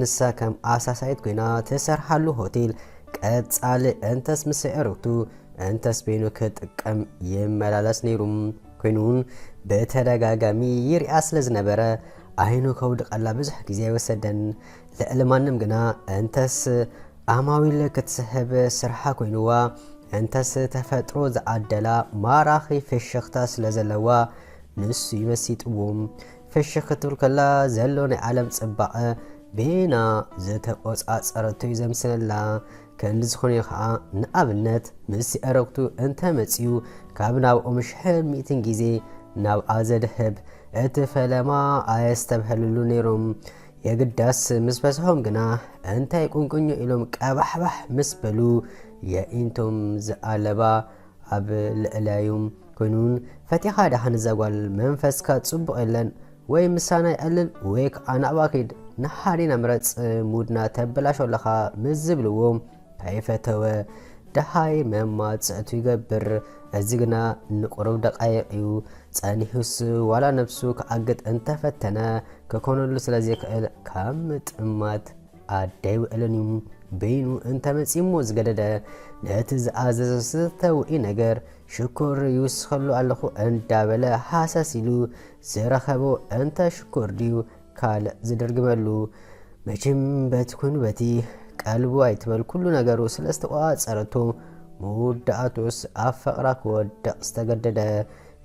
ንሳ ከም ኣሳሳይት ኮይና ትሰርሓሉ ሆቴል ቀጻሊ እንተስ ምስ ኣዕሩኽቱ እንተስ በይኑ ክጥቀም ይመላለስ ነይሩ። ኮይኑ እውን ብተደጋጋሚ ይሪኣ ስለ ዝነበረ ዓይኑ ከውድቐላ ብዙሕ ግዜ ኣይወሰደን። ልዕሊ ማንም ግና እንተስ ኣማዊል ክትስሕብ ስርሓ ኮይንዋ፣ እንተስ ተፈጥሮ ዝዓደላ ማራኺ ፍሽኽታ ስለ ዘለዋ ንሱ ይመሲጥዎ። ፍሽኽ ክትብል ከላ ዘሎ ናይ ዓለም ጽባቐ ቤና ዝተቆጻጸረቶ እዩ ዘምስለላ። ክንዲ ዝኾነ እዩ ኸዓ ንኣብነት ምስ ኣዕሩኽቱ እንተ መጺኡ ካብ ናብኦም ሽሕን ሚእትን ግዜ ናብኣ ዘድህብ። እቲ ፈለማ ኣየስተብህልሉ ነይሮም። የግዳስ ምስ በዝሖም ግና እንታይ ቁንቁኞ ኢሎም ቀባሕባሕ ምስ በሉ የኢንቶም ዝኣለባ ኣብ ልዕለያዩ። ኮይኑን ፈቲኻ ዳኻ ንዛ ጓል መንፈስካ ጽቡቕ የለን ወይ ምሳና ይዕልል ወይ ከዓ ናብኣ ኪድ ንሓዲና ምረጽ ሙድና ተበላሾ ኣለኻ ምስ ዝብልዎ ከይፈተወ ደሃይ መማጽዕቱ ይገብር። እዚ ግና ንቁሩብ ደቃይቕ እዩ ጸኒሑስ ዋላ ነብሱ ክኣግድ እንተፈተነ ክኮነሉ ስለ ዘይክእል ካብ ምጥማት ኣደይ ውዕልን እዩ በይኑ እንተመጺሞ ዝገደደ ነቲ ዝኣዘዞ ዝተውኢ ነገር ሽኮር ይውስኸሉ ኣለኹ እንዳበለ ሃሰስ ኢሉ ዝረኸቦ እንተ ሽኮር ድዩ ካልእ ዝድርግመሉ። መቸም በቲ ኮይኑ በቲ ቀልቡ ኣይትበል ኩሉ ነገሩ ስለ ዝተቋጸረቶ መወዳእቱስ ኣብ ፍቕራ ክወድቕ ዝተገደደ።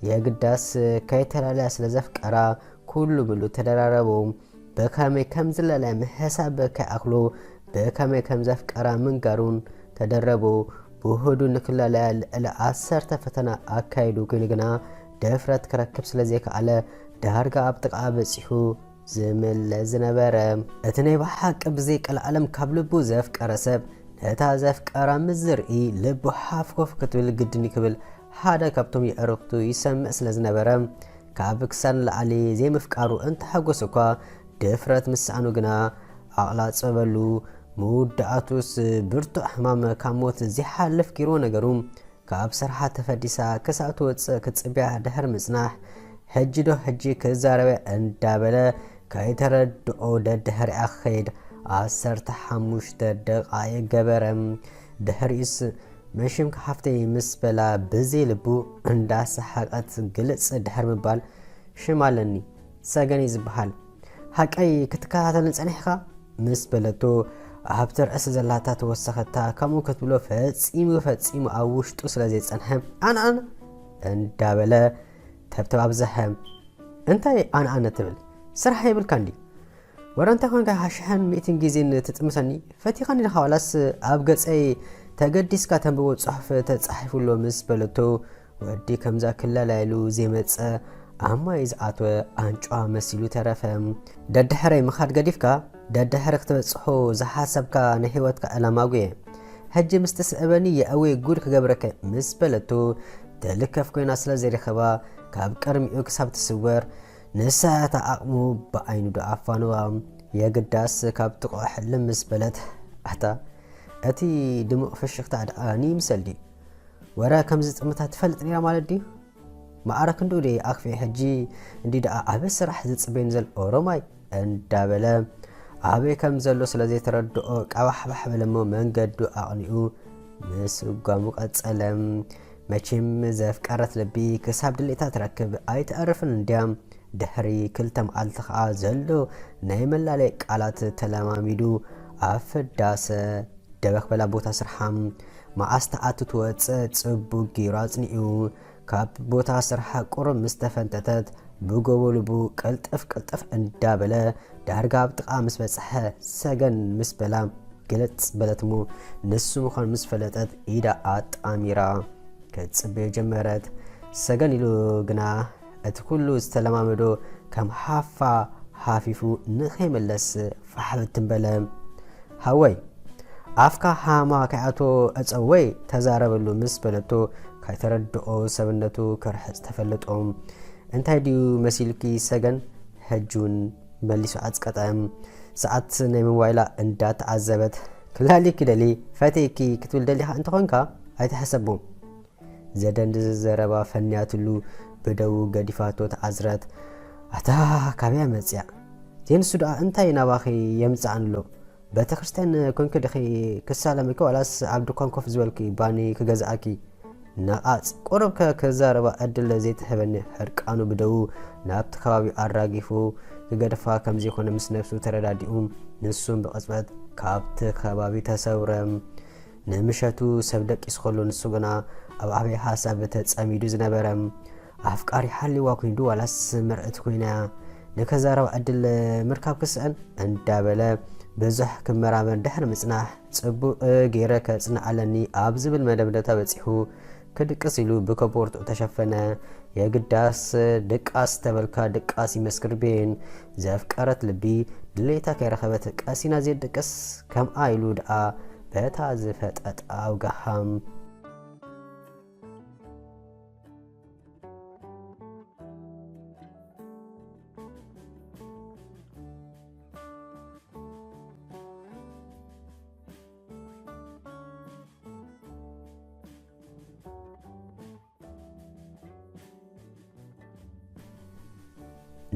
የግዳስ ከይተላለያ ስለ ዘፍቀራ ኩሉ ምሉ ተደራረቦ። ብኸመይ ከም ዝለለ ምሕሳብ ከይኣኽሎ ብኸመይ ከም ዘፍቀራ ምንጋሩን ተደረቦ። ብውህዱ ንክላለያ ልዕሊ ዓሰርተ ፈተና ኣካይዱ ኮይኑ ግና ድፍረት ክረክብ ስለ ዘይከኣለ ዳርጋ ኣብ ጥቓ በጺሑ ዝምለ ዝነበረ። እቲ ናይ ብሓቂ ብዘይ ቀልዓለም ካብ ልቡ ዘፍቀረ ሰብ ነታ ዘፍቀራ ምስ ዝርኢ ልቡ ሓፍኮፍ ክትብል ግድን ክብል ሓደ ካብቶም የዕሩኽቱ ይሰምዕ ስለ ዝነበረ ካብ ክሳድ ንላዕሊ ዘይምፍቃሩ እንተሓጎስ እኳ ድፍረት ምስኣኑ ግና ኣቕላጸበሉ። መወዳእቱስ ብርቱዕ ሕማም ካብ ሞት ዝሓልፍ ጊርዎ ነገሩ ካብ ስርሓ ተፈዲሳ ክሳብ ትወጽእ ክትጽብያ ድሕሪ ምጽናሕ ሕጂ ዶ ሕጂ ክዛረበ እንዳበለ ከይተረድኦ ደድሕሪኣ ክኸይድ ዓሰርተ ሓሙሽተ ደቓይቕ ገበረ። ድሕሪኡስ መሽም ሓፍተይ ምስ በላ ብዘይ ልቡ እንዳሰሓቐት ግልጽ ድሕሪ ምባል ሽም ኣለኒ ሰገን እዩ ዝበሃል። ሓቀይ ክትከታተልኒ ጸኒሕካ ምስ በለቶ ኣብቲ ርእሲ ዘላታ ተወሰኸታ። ከምኡ ክትብሎ ፈጺሙ ፈጺሙ ኣብ ውሽጡ ስለ ዘይጸንሐ ኣነ ኣነ እንዳበለ ተብተብ ኣብዘሐ። እንታይ ኣነ ኣነ ትብል? ስራሕ የብልካ እንዲ? ወረ እንታይ ኮንካ ሽሕን ሚእትን ግዜን ትጥምሰኒ? ፈቲኻኒ ዲኻ ዋላስ ኣብ ገጸይ ተገዲስካ ተንብቦ ጽሑፍ ተጻሒፉ ኣሎ ምስ በለቶ ወዲ ከምዛ ክላላይሉ ዘይመጸ ኣብ ማይ ዝኣተወ ኣንጭዋ መሲሉ ተረፈ። ደድሕረይ ምኻድ ገዲፍካ ደድሕሪ ክትበጽሖ ዝሓሰብካ ናይ ህይወትካ ዕላማ ጉየ። ሕጂ ምስ ትስዕበኒ የእወይ ጉድ ክገብረከ ምስ በለቶ ትልከፍ ኮይና ስለ ዘይረኸባ ካብ ቅድሚኡ ክሳብ ትስወር ንሳ እታ ዓቕሙ ብዓይኑ ዶ ኣፋንዋ። የግዳስ ካብ ጥቕኦ ሕልም ምስ በለት ኣታ እቲ ድሙቕ ፍሽኽታ ደኣ ንይምሰል ድዩ? ወረ ከምዚ ጥምታ ትፈልጥ ነይራ ማለት ድዩ? ማዕረ ክንድኡ ደይ ኣኽፊ ሕጂ እንዲ ደኣ ዓቢ ስራሕ ዝጽበይን ዘሎ ኦሮማይ እንዳበለ ኣበይ ከም ዘሎ ስለ ዘይተረድኦ ቀባሕባሕ በለሞ መንገዱ ኣቕኒኡ ምስጓሙ ቀጸለ። መቸም ዘፍቀረት ልቢ ክሳብ ድሌታ ትረክብ ኣይትዕርፍን እንድያ። ድሕሪ ክልተ መዓልቲ ኸኣ ዘሎ ናይ መላለይ ቃላት ተለማሚዱ ኣብ ፍዳሰ ደበኽ በላ ቦታ ስርሓ። መዓስ ትኣቱ ትወጽእ ጽቡቕ ገይሩ ኣጽኒዑ። ካብ ቦታ ስርሓ ቁሩብ ምስ ተፈንተተት ብጎቦ ልቡ ቅልጥፍ ቅልጥፍ እንዳበለ ዳርጋ ኣብ ጥቓ ምስ በጽሐ ሰገን ምስ በላ ግልጽ በለት እሞ ንሱ ምዃኑ ምስ ፈለጠት ኢዳ ኣጣሚራ ክትጽበዮ ጀመረት። ሰገን ኢሉ ግና እቲ ኩሉ ዝተለማመዶ ከም ሃፋ ሃፊፉ ንኸይምለስ ፋሕ ብትን በለ። ሃወይ ኣፍካ ሃማ ከይኣቶ ዕጸወይ ተዛረበሉ ምስ በለቶ ካይተረድኦ ሰብነቱ ክርሕጽ ተፈለጦ። እንታይ ድዩ መሲልኪ ሰገን? ሕጂ እውን መሊሱ ዓጽቀጠ። ሰዓት ናይ ሞባይላ እንዳተዓዘበት ክላሊኪ ደሊ ፈተይኪ ክትብል ደሊኻ እንተኾንካ ኣይትሕሰቦ። ዘደንዝዝ ዘረባ ፈንያትሉ ብደዉ ገዲፋቶ ተዓዝረት። ኣታ ካበያ መጽያ? እቲ ዴንሱ ደኣ እንታይ ናባኺ የምጽኣኒ ኣሎ? ቤተ ክርስቲያን ኮንኪ ዲኺ ክሳለምኪ ዋላስ ኣብ ድኳን ኮፍ ዝበልኪ ባኒ ክገዝኣኪ? ነቓጽ። ቁሩብ ከ ክዛረባ ዕድል ዘይትህበኒ ሕርቃኑ ብደዉ ናብቲ ከባቢ ኣራጊፉ ክገድፋ ከም ዘይኮነ ምስ ነብሱ ተረዳዲኡ ንሱም ብቕጽበት ካብቲ ከባቢ ተሰውረ። ንምሸቱ ሰብ ደቂሱ ከሎ ንሱ ግና ኣብ ዓብዪ ሓሳብ ተጸሚዱ ዝነበረ። ኣፍቃሪ ሓልዋ ኮይንዱ ዋላስ መርዕቲ ኮይና ንከዛረባ ዕድል ምርካብ ክስእን እንዳበለ ብዙሕ ክመራመር ድሕሪ ምጽናሕ ጽቡቕ ገይረ ከጽንዓለኒ ኣብ ዝብል መደምደምታ በጺሑ ክድቅስ ኢሉ ብኮቦርትኡ ተሸፈነ። የግዳስ ድቃስ ተበልካ ድቃስ ይመስክር ቤን ዘፍቀረት ልቢ ድሌታ ከይረኸበት ቀሲና ዘይድቅስ ከምኣ ኢሉ ደኣ በታ ዝፈጠጣ ኣውጋሃም።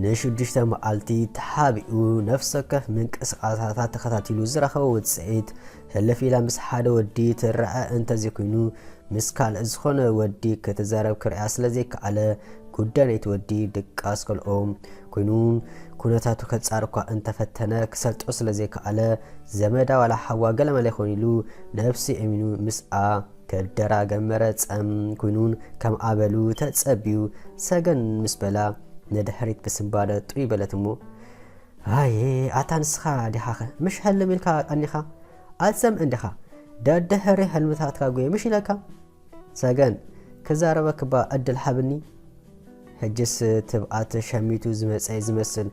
ንሽዱሽተ መዓልቲ ተሓቢኡ ነፍሲ ወከፍ ምንቅስቓሳታ ተኸታቲሉ ዝረኸቦ ውፅኢት፣ ህልፍ ኢላ ምስ ሓደ ወዲ ትረኣ እንተዘይኮይኑ፣ ምስ ካልእ ዝኾነ ወዲ ክትዛረብ ክርእያ ስለዘይከኣለ፣ ጉዳይ ናይቲ ወዲ ድቃስ ከልኦ ኮይኑ፣ ኩነታቱ ከጻር እኳ እንተፈተነ፣ ክሰልጦ ስለዘይከኣለ፣ ዘመዳ ዋላ ሓዋ ገለመለ ይኾን ኢሉ ነብሲ እሚኑ ምስኣ ከደራገም መረጸ። ኮይኑን ከም ኣበሉ ተጸብዩ ሰገን ምስ በላ ንድሕሪት ብስንባደ ጥይ በለት እሞ፣ ኣየ ኣታ ንስኻ ዲኻኸ ምሽ ሕልም ኢልካ ቀኒኻ? ኣትሰምዕን ዲኻ? ደድሕሪ ሕልምታትካ ጉየ ምሽ ኢለካ? ሰገን ክዛረበክባ ዕድል ሓብኒ። ሕጅስ ትብኣት ሸሚቱ ዝመጸ ዝመስል።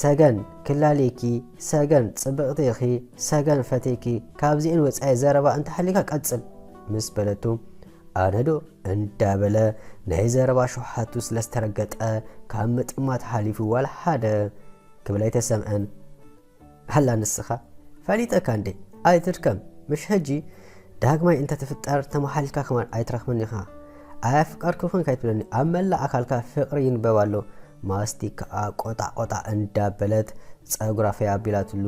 ሰገን ክላልየኪ፣ ሰገን ጽብቕቲ ኢኺ፣ ሰገን ፈትየኪ፣ ካብዚኤን ወጻኢ ዘረባ እንተሃልዩካ ቀጽል ምስ በለቱ፣ ኣነ ዶ እንዳበለ ናይ ዘረባ ሸውሓቱ ስለ ዝተረገጠ ካብ ምጥማት ሓሊፉ ዋላ ሓደ ክብል ኣይተሰምዐን። ሃላ ንስኻ ፈሊጠካ እንዴ? ኣይትድከም። ምሽ ሕጂ ዳግማይ እንተትፍጠር ተመሓሊልካ ከማን ኣይትረኽብን ኢኻ። ኣየፍቀርኩኽን ከይትብለኒ፣ ኣብ መላእ ኣካልካ ፍቕሪ ይንበብ ኣሎ። ማስቲካኣ ቆጣዕ ቆጣዕ እንዳበለት ጸጉራ ፈይ ኣቢላትሉ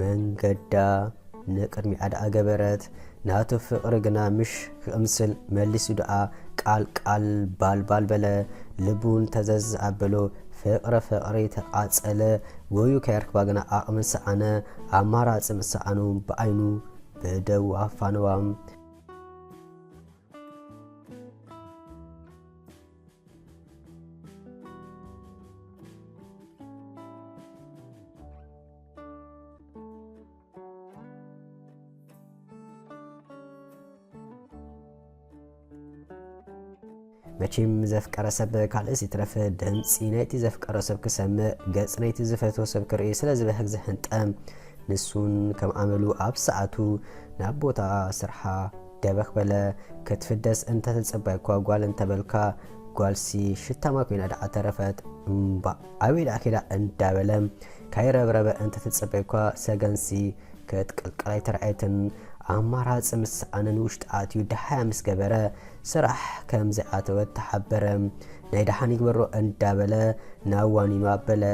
መንገዳ ንቅድሚኣ ደኣ ገበረት። ናቱ ፍቕሪ ግና ምሽ ክቕምስል መሊሱ ደኣ ቃል ቃል ባል ባል በለ። ልቡን ተዘዝ ኣበሎ። ፍቕሪ ፍቕሪ ተቓጸለ። ጎዩ ከየርክባ ግና ዓቕሚ ሰኣነ። ኣማራጺ ምስኣኑ ብዓይኑ ብደው ኣፋነዋ። መቼም ዘፍቀረ ሰብ ካልእስ ይትረፍ ድምፂ ናይቲ ዘፍቀሮ ሰብ ክሰምዕ፣ ገፅ ናይቲ ዝፈትዎ ሰብ ክርኢ ስለ ዝበህግ ዝሕንጠ፣ ንሱን ከም ኣመሉ ኣብ ሰዓቱ ናብ ቦታ ስርሓ ደበኽ በለ። ክትፍደስ እንተተጸባይ እኳ ጓል እንተበልካ፣ ጓልሲ ሽታማ ኮይና ደኣ ተረፈት። እምባእ ኣበይ ደኣ ኬዳ እንዳበለ ካይረብረበ እንተተጸባይ እኳ፣ ሰገንሲ ክትቅልቀል ኣይተርኣየትን። ኣማራጺ ምስ ሰኣነ ንውሽጢ ኣትዩ ደሃያ ምስ ገበረ፣ ስራሕ ከም ዘይኣተወት ተሓበረ። ናይ ደሓን ይግበሮ እንዳበለ ናብ ዋኒኑ ኣበለ።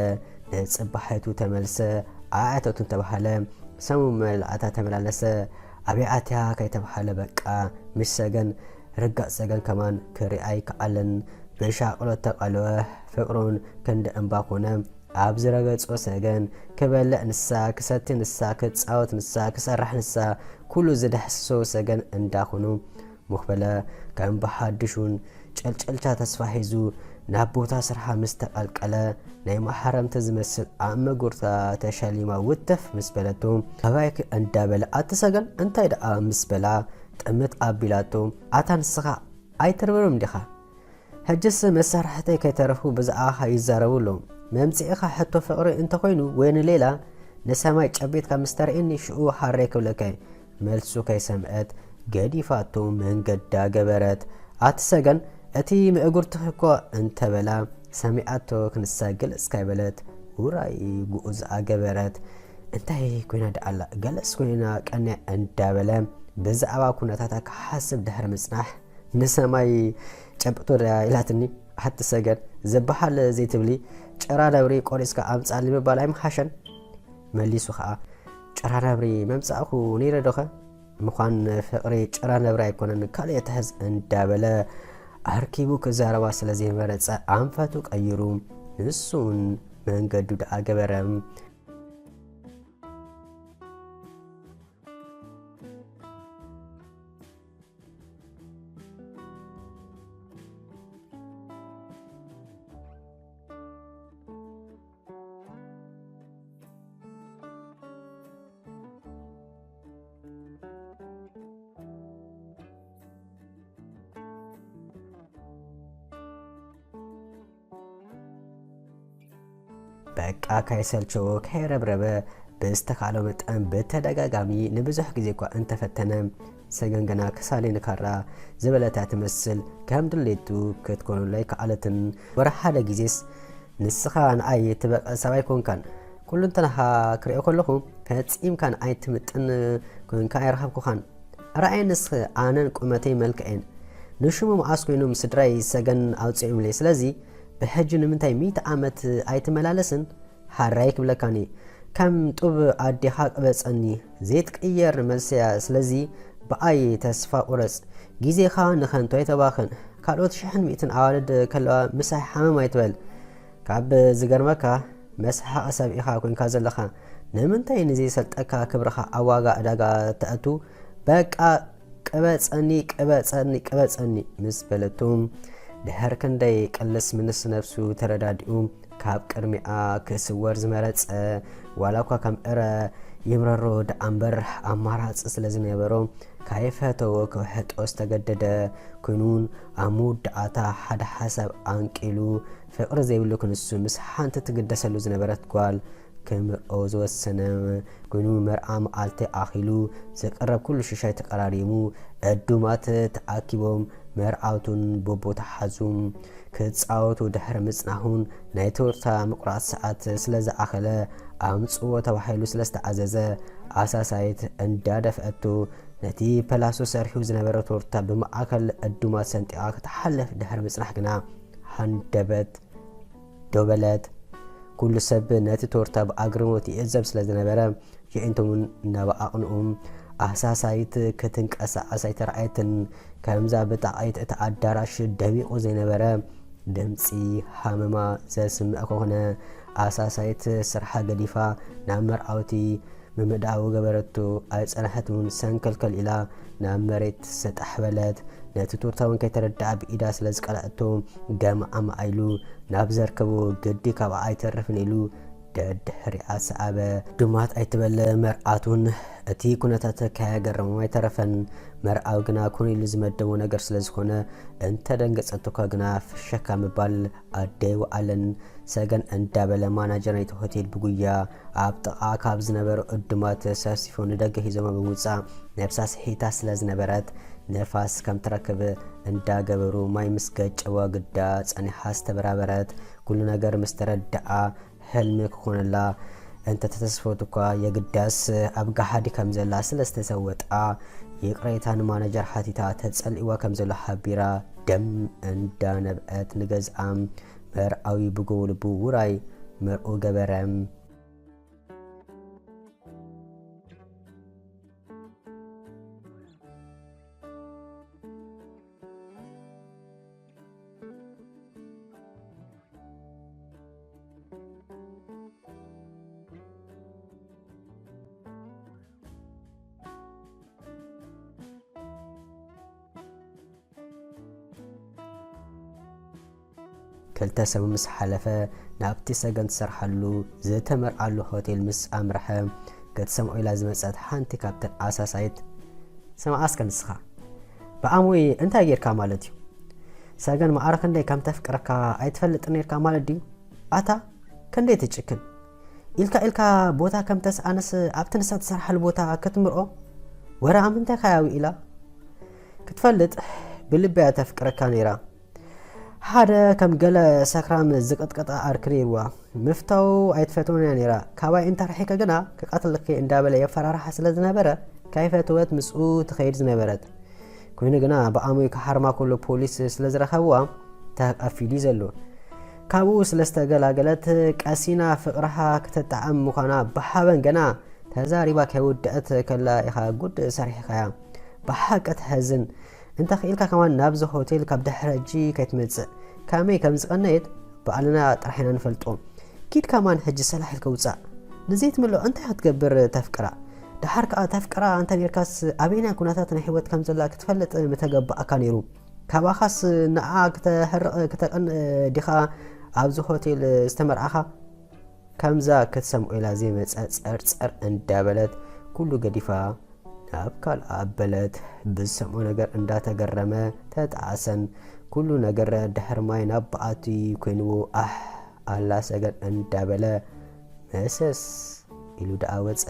ንጽባሒቱ ተመልሰ፣ ኣእተቱ እንተባህለ፣ ሰሙን መላእታ ተመላለሰ። ኣበይ ኣትያ ከይተባህለ በቃ ምስ ሰገን ርጋጽ ሰገን ከማን ክርኢ ኣይከኣለን። ብሻቕሎት ተቐልወ ፍቕሩን ክንዲ እምባ ኮነ። ኣብ ዝረገጾ ሰገን ክበልዕ ንሳ፣ ክሰቲ ንሳ፣ ክጻወት ንሳ፣ ክሰርሕ ንሳ፣ ኩሉ ዝዳህስሶ ሰገን እንዳኹኑ ሙኽ በለ። ከም ብሓድሹን ጨልጨልቻ ተስፋ ሒዙ ናብ ቦታ ስርሓ ምስ ተቐልቀለ፣ ናይ መሓረምቲ ዝመስል ኣብ መጉርታ ተሸሊማ ውትፍ ምስ በለቶ፣ ኣባይኪ እንዳበለ፣ ኣቲ ሰገን እንታይ ደኣ ምስ በላ ጥምት ኣቢላቶ፣ ኣታ ንስኻ ኣይትርብርም ዲኻ? ሕጅስ መሳርሕተይ ከይተረፉ ብዛዕባኻ ይዛረቡ ኣለዉ። መምጽኢኻ ሕቶ ፍቕሪ እንተኾይኑ ወይ ንሌላ ንሰማይ ጨቢጥካ ምስ ተርእየኒ ሽኡ ሃረይ ክብለካ እየ። መልሱ ከይሰምዐት ገዲፋቶ መንገዳ ገበረት። ኣቲ ሰገን እቲ ምእጉርትኺ እኮ እንተበላ ሰሚዓቶ ክንሳ ግልጽ ካይበለት ውራይ ጉኡዝ ኣገበረት። እንታይ ኮይና ደኣላ ገለስ ኮይና ቀንያ እንዳበለ ብዛዕባ ኩነታታ ክሓስብ ድሕሪ ምጽናሕ ንሰማይ ጨብጦ ድያ ኢላትኒ። ሓቲ ሰገን ዝበሃል ዘይትብሊ፣ ጭራ ነብሪ ቆሪጽካ ኣምጻሊ ምባል ኣይምሓሸን? መሊሱ ኸኣ፣ ጭራ ነብሪ መምጻእኩ ነይረ ዶኸ? ምዃን ፍቕሪ ጭራ ነብሪ ኣይኮነን፣ ካልእ የተሕዝ እንዳበለ ኣርኪቡ ክዛረባ ስለ ዘይመረጸ ኣንፈቱ ቀይሩ ንሱ እውን መንገዱ ደኣ ገበረ። በቃ ካይሰልቸዎ ከይረብረበ ብዝተኻእሎ መጠን ብተደጋጋሚ ንብዙሕ ግዜ እኳ እንተፈተነ፣ ሰገን ግና ክሳሌ ንካራ ዝበለታ ትመስል፣ ከም ድሌቱ ክትኮነሉ ኣይከኣለትን። ወረ ሓደ ግዜስ ንስኻ ንኣይ ትበቕዕ ሰብ ኣይኮንካን። ኩሉንተናኻ ክሪኦ ከለኹ ፈጺምካ ንኣይ ትምጥን ኮንካ ኣይረኸብኩኻን። ረኣየ ንስኺ ኣነን ቁመተይ መልክዐይን። ንሽሙ መዓስ ኮይኖም ስድራይ ሰገን ኣውጺኦምለይ። ስለዚ ብሕጂ ንምንታይ ሚእቲ ዓመት ኣይትመላለስን? ሓራይ ክብለካኒ፣ ከም ጡብ ኣዴኻ ቅበጸኒ፣ ዘይትቅየር መልሰያ። ስለዚ ብኣይ ተስፋ ቁረጽ፣ ግዜኻ ንኸንቱ ኣይተባኽን። ካልኦት ሽሕን ሚእትን ኣዋልድ ከለዋ ምሳይ ሓመም ኣይትበል። ካብ ዝገርመካ፣ መስሓቂ ሰብ ኢኻ ኮንካ ዘለኻ። ንምንታይ ንዘይሰልጠካ ክብርኻ ኣብ ዋጋ ዕዳጋ ተእቱ? በቃ ቅበጸኒ፣ ቅበጸኒ፣ ቅበጸኒ ምስ በለቱ፣ ድሕሪ ክንደይ ቅልስ ምልስ ነብሱ ተረዳዲኡ፣ ካብ ቅድሚኣ ክስወር ዝመረጸ፣ ዋላ እኳ ከም እረ ይምረሮ ደኣ እምበር ኣማራጺ ስለ ዝነበሮ፣ ካይፈተዎ ክውሕጦ ዝተገደደ። ኮይኑ እውን ኣብ መወዳእታ ሓደ ሓሳብ ኣንቂሉ፣ ፍቕሪ ዘይብሉ ክንሱ ምስ ሓንቲ ትግደሰሉ ዝነበረት ጓል ክምርዖ ዝወሰነ። ኮይኑ መርዓ መዓልቲ ኣኺሉ፣ ዝቐረብ ኩሉ ሽሻይ ተቐራሪሙ፣ ዕዱማት ተኣኪቦም፣ መርዓውቱን ቦቦ ተሓዙ ክጻወቱ ድሕሪ ምጽናሁን ናይ ቶርታ ምቑራጽ ሰዓት ስለ ዝኣኸለ፣ ኣምጽዎ ተባሂሉ ስለ ዝተኣዘዘ፣ ኣሳሳይት እንዳደፍአቶ፣ ነቲ ፐላሶ ሰሪሑ ዝነበረ ቶርታ ብማእከል ዕዱማት ሰንጢቓ ክትሓልፍ ድሕሪ ምጽናሕ ግና፣ ሃንደበት ዶ በለት። ኩሉ ሰብ ነቲ ቶርታ ብኣግርሞት ይዕዘብ ስለ ዝነበረ፣ የዒንቶም እውን እናበኣቕንኡ፣ ኣሳሳይት ክትንቀሳቐስ ኣይተረኣየትን። ከምዛ ብጣቒት እቲ ኣዳራሽ ደሚቑ ዘይነበረ፣ ድምጺ ሃመማ ዘስምዕ ኮኾነ። ኣሳሳይት ስርሓ ገዲፋ ናብ መርዓውቲ ምምእዳው ገበረቶ። ኣይጸንሐትን እውን፣ ሰንከልከል ኢላ ናብ መሬት ሰጣሕ በለት። ነቲ ቱርታ እውን ከይተረድኣ ብኢዳ ስለ ዝቀልዐቶ፣ ገምዓም ኢሉ ናብ ዘርከቦ ግዲ ካብኣ ኣይተርፍን ኢሉ ደድሕሪኣ ሰኣበ። ድማት ኣይትበል፣ መርዓት እውን እቲ ኩነታት ከየገረሞም ኣይተረፈን። መርዓዊ ግና ኮነ ኢሉ ዝመደቦ ነገር ስለ ዝኾነ፣ እንተደንገጸትኳ ግና ፍሸካ ምባል ኣደይ ወዓለን። ሰገን እንዳበለ ማናጀር ናይቲ ሆቴል ብጉያ ኣብ ጥቓ ካብ ዝነበሩ ዕዱማት ሰፍሲፎ ንደገ ሒዞማ ብምውጻእ፣ ነብሳ ስሒታ ስለ ዝነበረት፣ ንፋስ ከም ትረክብ እንዳገበሩ ማይ ምስ ገጨዋ ግዳ ጸኒሓ ዝተበራበረት። ኩሉ ነገር ምስ ተረድኣ፣ ሕልሚ ክኾነላ እንተተተስፈት እኳ፣ የግዳስ ኣብ ገሓዲ ከም ዘላ ስለ ዝተሰወጣ፣ ይቕሬታ ንማናጀር ሓቲታ፣ ተጸሊእዋ ከም ዘሎ ሓቢራ፣ ደም እንዳነብዐት ንገዝኣ መርዓዊ ብጎቦ ልቡ ውራይ መርዑ ገበረ። ክልተ ሰብ ምስ ሓለፈ፣ ናብቲ ሰገን ትሰርሓሉ ዝተመርዓሉ ሆቴል ምስ ኣምርሐ፣ ክትሰምዖ ኢላ ዝመጸት ሓንቲ ካብተን ኣሳሳይት፣ "ስማዕ እስከ ንስኻ፣ ብኣሙይ እንታይ ጌርካ ማለት እዩ? ሰገን ማዕረ ክንደይ ከም ተፍቅረካ ኣይትፈልጥን ኔርካ ማለት ድዩ? ኣታ ክንደይ ትጭክን? ኢልካ ኢልካ ቦታ ከም ተስኣነስ ኣብቲ ንሳ ትሰርሓሉ ቦታ ክትምርዖ? ወረ ኣብ ምንታይ ካያ ውዒላ? ክትፈልጥ ብልቢ እያ ተፍቅረካ ነይራ። ሓደ ከም ገለ ሰክራም ዝቕጥቅጣ ዓርኪ ነይርዋ። ምፍታው ኣይትፈትዎን እያ ነይራ። ካባይ እንተርሒቀ ግና ክቐትለኪ እንዳበለ የፈራርሓ ስለ ዝነበረ፣ ካይፈተወት ምስኡ ትኸይድ ዝነበረት። ኮይኑ ግና ብኣሙይ ክሓርማ ከሎ ፖሊስ ስለ ዝረኸብዋ፣ ተቐፊሉ እዩ ዘሎ። ካብኡ ስለ ዝተገላገለት ቀሲና ፍቕርኻ ክተጣዕም ምዃና ብሓበን ገና ተዛሪባ ከይወደአት ከላ ኢኻ ጉድ ሰሪሕካያ። ብሓቂ ተሕዝን። እንተ ክኢልካ ከማን ናብዚ ሆቴል ካብ ድሕሪ ሕጂ ከይትመጽእ። ከመይ ከም ዝቐነየት ባዕልና ጥራሕ ኢና ንፈልጦ። ኪድ ከማን ሕጂ ሰላሕ ኢልካ ውጻእ። ንዘይትምልኦ እንታይ ክትገብር ተፍቅራ? ደሓር ከኣ ተፍቅራ እንተ ኔርካስ ኣበየናይ ኩነታት ናይ ህይወት ከም ዘላ ክትፈልጥ ምተገባእካ ነይሩ። ካባኻስ ንኣ ክተሕርቕ ክተቐንእ ዲኻ ኣብዚ ሆቴል ዝተመርዓኻ? ከምዛ ክትሰምዖ ኢላ ዘይመጸ ጸርጸር እንዳበለት ኩሉ ገዲፋ ናብ ካልኣ ኣበለት። ብዝሰምዖ ነገር እንዳተገረመ ተጣዕሰን። ኩሉ ነገር ድሕሪ ማይ ናብ በኣቲ ኮይንዎ ኣሕ ኣላ ሰገን እንዳበለ መሰስ ኢሉ ደኣ ወጸ።